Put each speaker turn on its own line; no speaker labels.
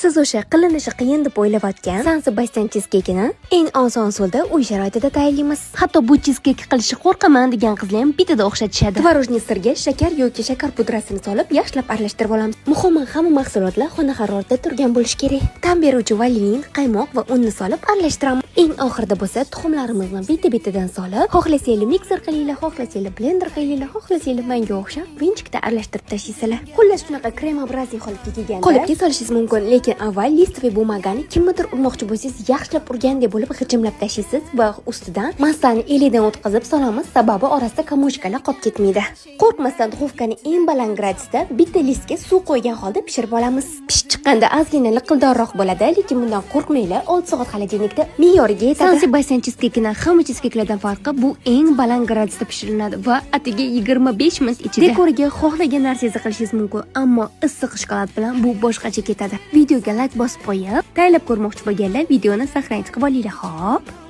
Siz o'sha qilinishi qiyin deb o'ylayotgan San Sebastian chizkekini eng oson usulda uy sharoitida tayyorlaymiz.
Hatto bu chizkek qilishni qo'rqaman degan qizlar ham bittada o'xshatishadi.
Творожный сыр ga shakar yoki shakar pudrasini solib, yaxshilab aralashtirib olamiz. Muhimi, hamma mahsulotlar xona haroratida turgan bo'lishi kerak. Ta'm beruvchi vanilin, qaymoq va unni solib aralashtiramiz. Eng oxirida bo'lsa tuxumlarimizni bitta-bittadan solib, xohlasanglar mikser qilinglar, xohlasanglar blender qilinglar, xohlasanglar menga o'xshab венчик da aralashtirib tashlaysizlar. Xullas, shunaqa кремообразный holatga kelganda qolipga solishingiz mumkin, lekin avval листовый бумага ni kimnidir urmoqchi bo'lsangiz, yaxshilab urgandek bo'lib g'ijimlab tashlaysiz va ustidan massani elidan o'tkazib solamiz, sababi orasida комочка lar qolib ketmaydi. Qo'rqmasdan духовка ni eng baland gradusda bitta listga suv qo'ygan holda pishirib olamiz. Pishib chiqqanda ozgina liqildorroq bo'ladi, lekin bundan qo'rqmanglar, 6 soat холодильник da me'yoriga
San
yetadi.
Sebastian chizkekini hamma chizkeklardan farqi, bu eng baland gradusda pishiriladi va atigi 25 minut ichida. Dekoriga xohlagan narsangizni qilishingiz mumkin, ammo issiq shokolad bilan bu boshqacha ketadi. Videoga layk bosib qo'yib, tayyorlab ko'rmoqchi bo'lganlar videoni сохранить qilib olinglar, xo'p?